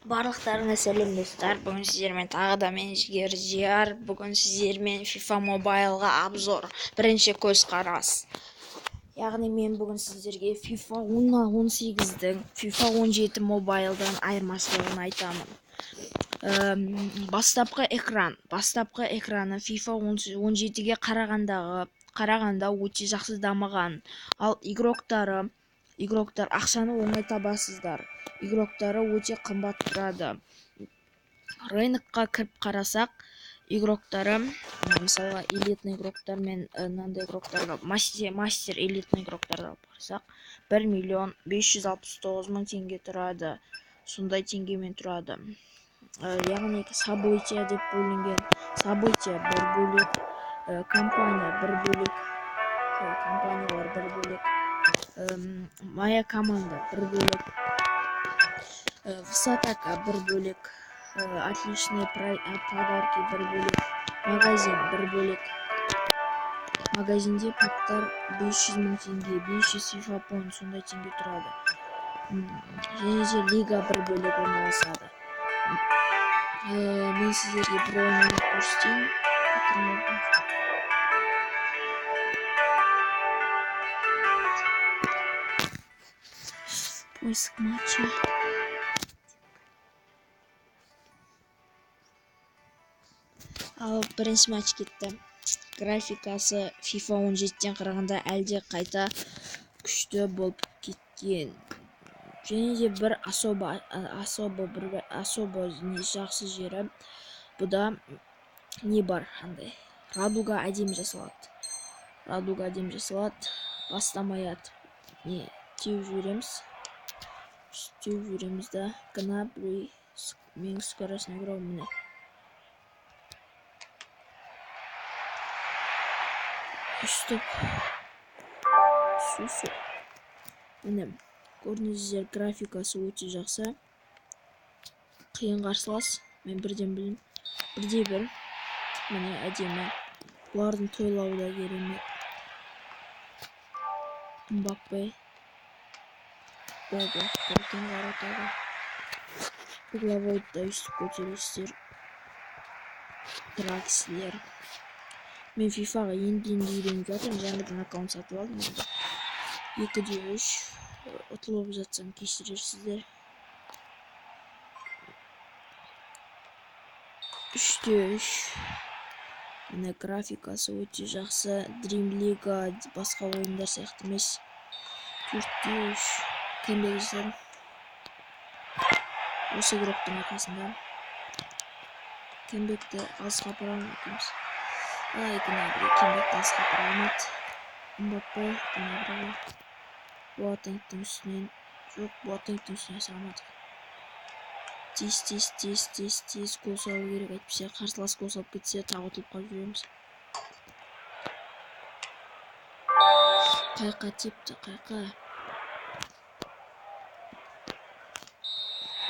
Барлықтарыңа сәлем, достар! Бүгін сіздермен тағы да мен, Жігер Жияр. Бүгін сіздермен FIFA Mobileға обзор, бірінші көзқарас. Яғни мен бүгін сіздерге FIFA 18-дің FIFA 17 Mobile'дан айырмашылығын айтамын. Бастапқы экран, бастапқы экраны FIFA 17-ге қарағанда өте жақсы дамыған. Ал игроктар, ақшаны оңай табасыздар. Игроктары өте қымбат тұрады. Рынокқа кіріп қарасақ, игроктары, мысалға, элитный игроктар мен мынандай игроктарға, мастер элитный игроктарды алып қарасақ, 1 569 000 теңге тұрады. Сондай теңгемен тұрады. Яғни события деп бөлінген. События бір бөлек, компания бір бөлек, компаниялар бір бөлек, моя команда бір бөлек, высотака бір бөлек, отличные подарки бір бөлек, магазин бір бөлек. Магазинде пактар 500 мың теңге, 500 FIFA point сондай теңге тұрады. Және де лига бір бөлек орналасады. Мен сіздерге бір ойын ойнап көрсетейін. Поиск матча. Ал бірінші матч кетті. Графикасы FIFA 17-тен қарағанда әлде қайта күшті болып кеткен. Және де бір особо не жақсы жері, бұда не бар, андай радуга әдемі жасалады. Радуга әдемі жасалады. Бастамай атып не теуіп жібереміз. Теуіп жібереміз да. Гнабри менің скоростной игрок, міне. Өстіп су. Міне, көрдіңіздер, графикасы өте жақсы. Қиын қарсылас, мен бірден білдім. Бірде бір. Міне, әдемі. Бұлардың тойлауы да керемет. Мбаппе. Гол екен воротаға. Угловойды да өйстіп көтересіздер. Дракслер. Мен FIFAға енді енді үйреніп жатырмын. Жаңадан аккаунт сатып алдым енді. 2-3. Ұтылып жатсам кешірерсіздер. 3-3. Міне, графикасы өте жақсы. Dream League басқа ойындар сияқты емес. 4-3. Камбэк жасадым. Осы игроктың арқасында. Камбэкті алысқа апара алмадым. Ай, Гнабри, камбэкті алысқа апара алмады. Мбаппе, Гнабриға. Боатенгтің үстінен, жоқ, Боатенгтің үстінен асыра алмадық. Тез, тез, тез, тез, тез гол салу керек, әйтпесе қарсылас гол салып кетсе, тағы ұтылып қалып жүреміз. Қайқа тепті, қайқа.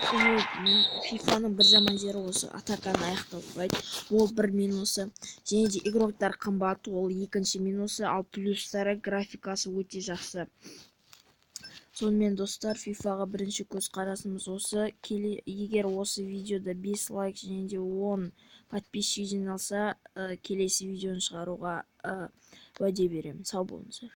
FIFA-ның бір жаман жері осы, атаканы аяқтау құрайды. Ол бір минусы. Және де игроктар қымбат, ол екінші минусы, ал плюстары графикасы өте жақсы. Сонымен, достар, FIFA-ға бірінші көзқарасымыз осы. Егер осы видеода 5 лайк және де 10 подписчик жиналса, келесі видеоны шығаруға уәде беремін. Сау болыңыздар.